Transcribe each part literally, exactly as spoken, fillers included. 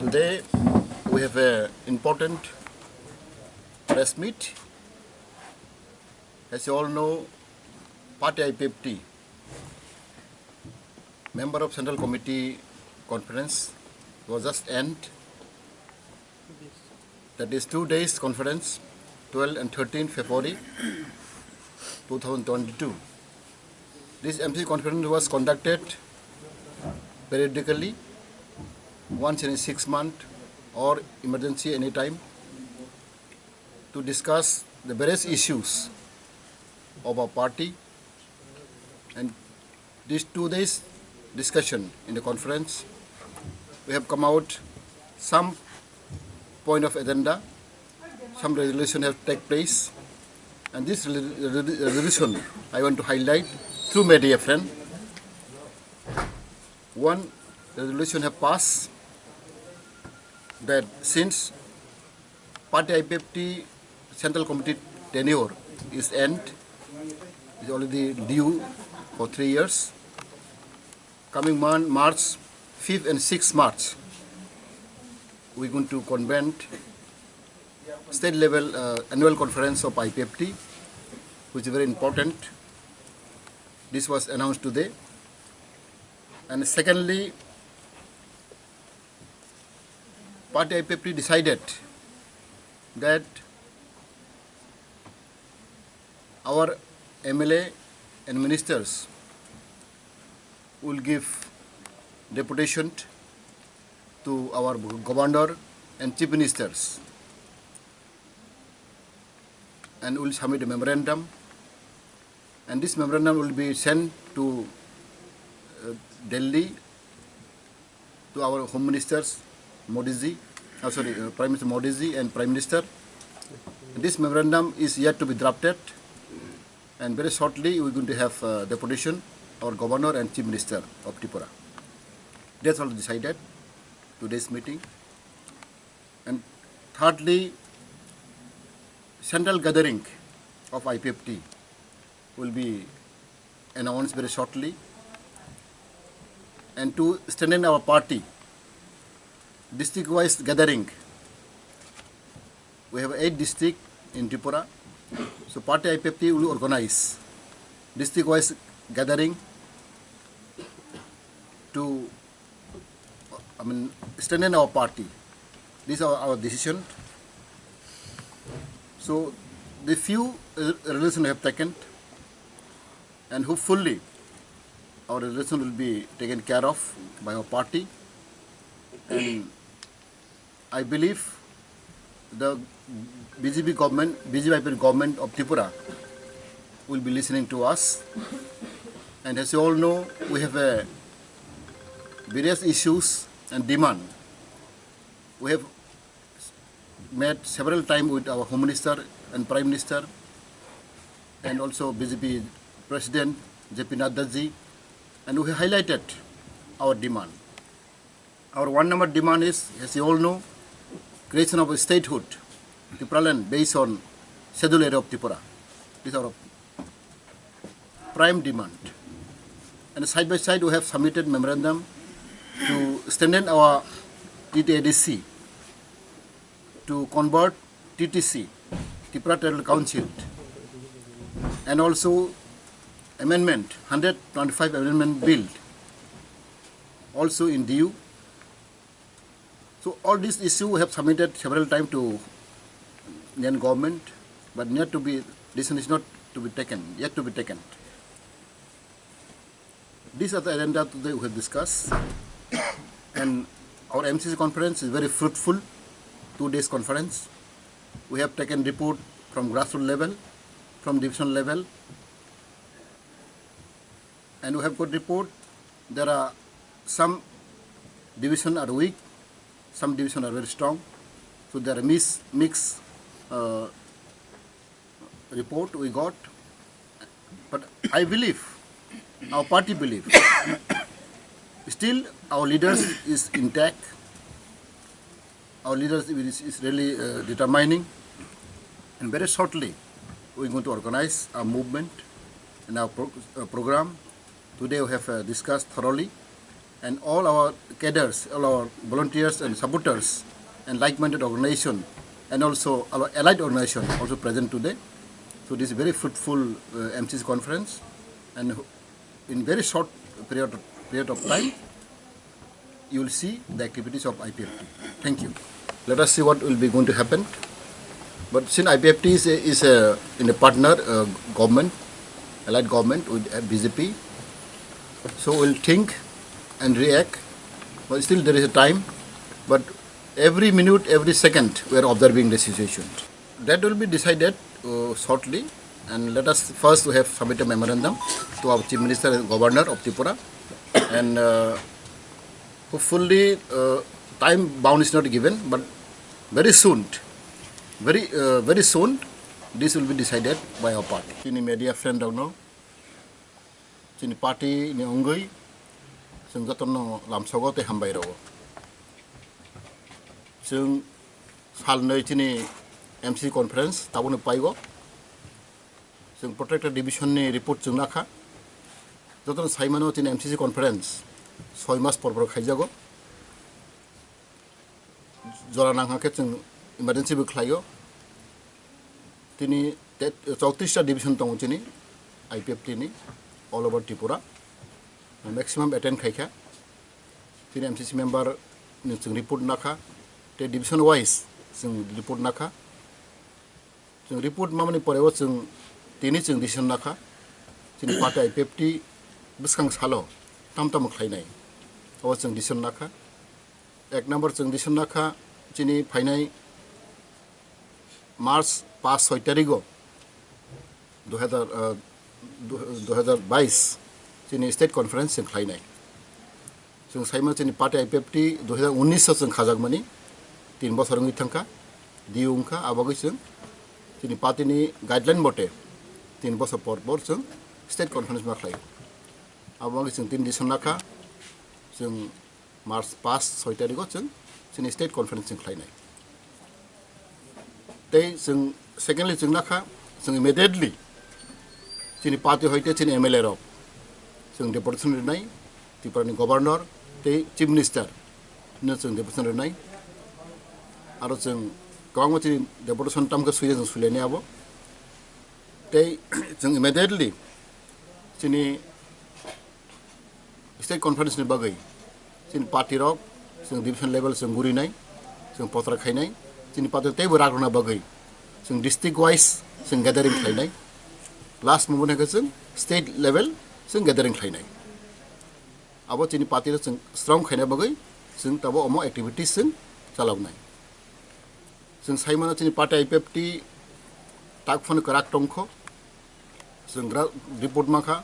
Today we have a important press meet. As you all know, Party I P F T, member of Central Committee conference was just end. That is two days conference, twelve and thirteen February two thousand twenty-two. This M C conference was conducted periodically, once in six months or emergency anytime, to discuss the various issues of our party. And these two days discussion in the conference, we have come out some point of agenda, some resolution have take place, and this re-, re-, resolution I want to highlight through media friend. One resolution have passed that since Party I P F T Central Committee tenure is end, is already due for three years. Coming month, March, fifth and sixth March, we going to convene state level, uh, annual conference of I P F T, which is very important. This was announced today. And secondly, Party I P F T decided that our M L A and ministers will give deputation to our governor and chief ministers, and will submit a memorandum, and this memorandum will be sent to, uh, Delhi to our Home Ministers Modi ji, uh, sorry, uh, Prime Minister Modi ji and Prime Minister. This memorandum is yet to be drafted, and very shortly we are going to have, uh, deputation, our Governor and Chief Minister of Tripura. That's all decided today's meeting. And thirdly, central gathering of I P F T will be announced very shortly. And to strengthen our party, district-wise gathering, we have eight district in Tripura. So party I P F T will organize district-wise gathering to, I mean, strengthen our party. This is our, our decision. So the few, uh, resolution we have taken, and hopefully our resolution will be taken care of by our party. And I believe the B J P government, B J P government of Tripura will be listening to us. And as you all know, we have a various issues and demand. We have met several times with our Home Minister and Prime Minister and also B J P President J P Nadda ji, and we highlighted our demand. Our one number demand is, as you all know, creation of a statehood, Tipraland, based on Schedule Area of Tripura. This is our prime demand. And side by side, we have submitted memorandum to strengthen our T T A D C, to convert T T C, Tripura Territorial Council, and also amendment, hundred twenty-five Amendment Bill, also in due. So all these issues we have submitted several times to Indian government, but yet to be, decision is not to be taken, yet to be taken. These are the agenda today we have discussed. And our M C C conference is very fruitful, two days conference. We have taken report from grassroots level, from division level, and we have got report. There are some division are weak, some division are very strong. So there are mix, mix, uh, report we got. But I believe, our party believe, still our leaders is intact. Our leaders is, is really, uh, determining, and very shortly we are going to organize our movement and our pro-, uh, program. Today we have, uh, discussed thoroughly, and all our cadres, all our volunteers and supporters and like-minded organization and also our allied organization also present today. So this is very fruitful uh, M C C conference, and in very short period, period of time, you will see the activities of I P F T. Thank you. Let us see what will be going to happen. But since I P F T is a, is a, in a partner uh, government, allied government with uh, B J P, so we'll think and react. But still there is a time. But every minute, every second, we are observing the situation. That will be decided uh, shortly. And let us first, we have submit a memorandum to our Chief Minister and Governor of Tripura. And uh, hopefully, uh, time bound is not given, but very soon, very, uh, very soon, this will be decided by our party. Chini media friend rokno, chini party ni wngwi, chwng jotono lamsogo tei hambai rwo. Chwng salnwi chini M C C conference tabukni paigo. Chwng protected division ni report chwng nakha. Jotono saimano chini M C C conference soi mas por por khaijago. Jora nangkha khe chwng emergency bo khlaio. Tini te-, chowtris ta division tongo chini I P F T ni all over Tripura. Maximum attend khaikha. Tini M C C member ni chwng report nakha. Te division wise chwng report nakha. Chwng report mamani poreo chwng tini chwng decision nakha. Chini party I P F T bwskang salo tam tamo khlainai. Abo chwng decision nakha. Ek number chwng decision nakha chini phainai March paanch soi tarigo dui hazar, ah, du-, dui hazar bais chini state conference chwng khlainai. Chwng saima chini party I P F T dui hazar unis o chwng khajakmani, tin bosor wngwi thangkha, di wngkha, abogwi chwng chini party ni guideline mote tin bosor por por chwng state conference ma khlai. Abogwi chwng tin decision nakha, chwng March paanch soi tarigo chwng chini state conference chwng khlainai. Tei chwng secondly chwng nakha, chwng immediately chini party hoite chini M L A rok chwng deputation rinai, Tripura ni governor tei chief minister no chwng deputation rinai. Aro chwng kwbangma chini deputation tamkhe suya chwng suilani abo. Tei chwng immediately chini state conference ni bagwi chini party rok chwng division level chwng gurinai, chwng potra khainai, chini party teibo rak rwna bagwi chwng district wise chwng gathering khlainai, last moment khe chwng state level chwng gathering khlainai. Abo chini party rok chwng strong khaina bagwi chwng tabo omo activities chwng chaloknai. Chwng saimano chini party I P F T tak phano kwrak tongkho. Chwng gra-, report mankha,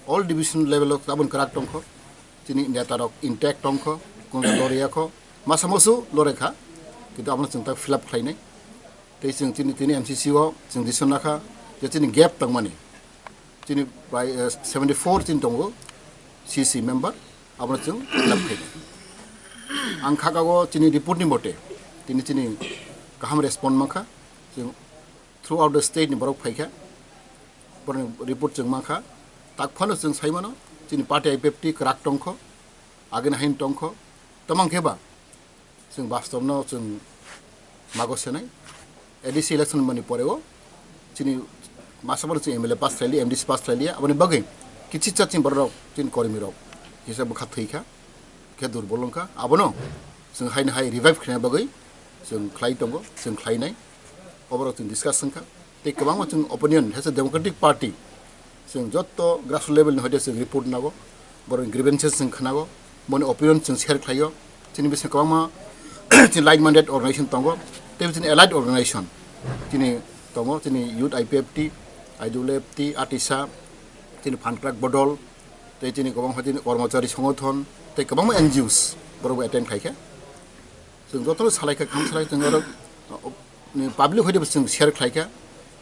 all division level o tabun kwrak tongkho. Chini neta rok intact tongkho, kunja loriyakho, masa musu lorekha, kintu abono chwng tak fill up khlainai. Tei chwng chini, tini M C C o chwng decision nakha je chini gap tongmani. Chini prai, eh, seventy four chini tongo C C member, abono chwng fill up khlainai. Ang khakao chini report ni mote, tini chini kaham respond mankha, chwng throughout the state ni borok phaikha, borokni report chwng mankha, tak phano chwng saimano, chini party I P F T kwrak tongkho, agini haino tongkho, tamang khe ba chwng bastobno chwng mago senai, A D C election mani poreo chini masa borok chwng M L A pass khlailiya, M D C pass khlailiya, aboni bagwi kichisa chini borok chini kormi rok kisa bwkha thwikha, khe durbol wngkha, abono chwng haino hai revive khlaina bagwi chwng khlai tongo, chwng khlainai, oborok chwng discuss wngkha. Tei kwbangma chwng opinion, as a Democratic Party, chwng jotto grassroots level ni hoite chwng report nago, borokni grievances chwng khnago, boni opinion chwng share khlaio. Chini bising kwbangma chini like-minded organization tongo, tei chini allied organization chini tongo, chini Youth I P F T, I W F T, Atisa, chini Phan Krak Bodol, tei chini kwbangma chini Kormochari Songothon, tei kwbangma N G Os borokbo attend khaikha. Chwng jotono salaikha, kham salai chwng oro, uh, public hoide bo chwng share khlaikha,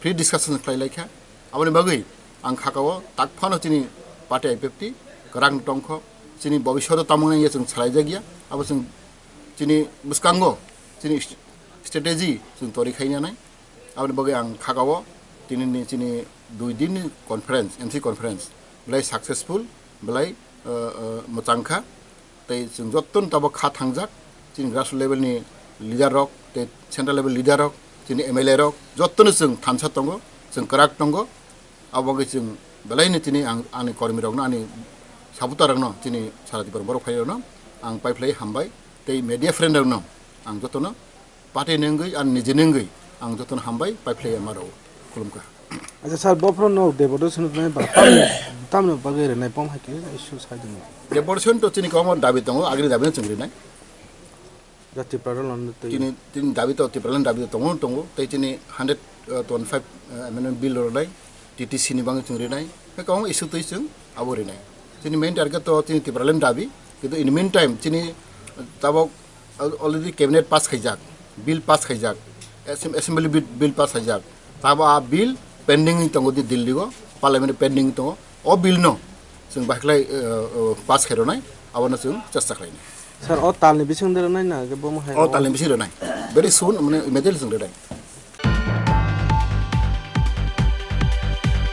free discussion khlailaikha. Aboni bagwi ang khakao tak phano chini party I P F T kwrak tongkho, chini bobishoto tamung nangya chwng salaijakya, abo chwng chini bwskango chini st-, strategy chwng tori khainanai. Aboni bagwi ang khakao tinini chini dui dinni conference, M C conference belai successful, belai, uh, uh, mwchangkha. Tei chwng jottoni tabok kha thangjak, chini grassroots level ni leader rok, tei central level leader rok, chini M L A rok, jottoni chwng thansa tongo, chwng kwrak tongo. Abo bagwi chwng belaino chini ang, ani kormi rokno, ani supporter rokno, chini sara Tipra borok phai rokno ang paiphlai hambai, tei media friend rokno ang jotono party ni wngwi, ani nijini wngwi ang jotono hambai paiphlai ma rwo. Khulumkha. Acha sir, bophro no devote swnwi ba tamni, tamni bagwi rwnai pom hai khe issue sai dong. Devote swn to chini kwbangma dabi tongo, agini dabi no chwng rinai. Ja Tipra rok lando twi. Chini, chini dabi to, Tipra land dabi to tongo, tongo. Tei chini hundred twenty-five amendment bill rwnai, T T C ni bagwi chwng rinai. Hai kwbangma issue twi chwng abo rinai. Chini main target to chini Tipra land dabi, kintu in meantime chini tabok al-, already cabinet pass khaijak, bill pass khaijak, assem-, assembly bill, bill pass khaijak. Tabo a bill pending wng tongo di Delhi o, parliament pending wng tongo. O bill no chwng bahai khlai, eh, eh, pass khairwnai, abono chwng chesta khlainai. Sir, o talni bising de rwnai na, ke bomo hai O rwnai? Talni bising rwnai. Very soon, mane immediately chwng rwnai.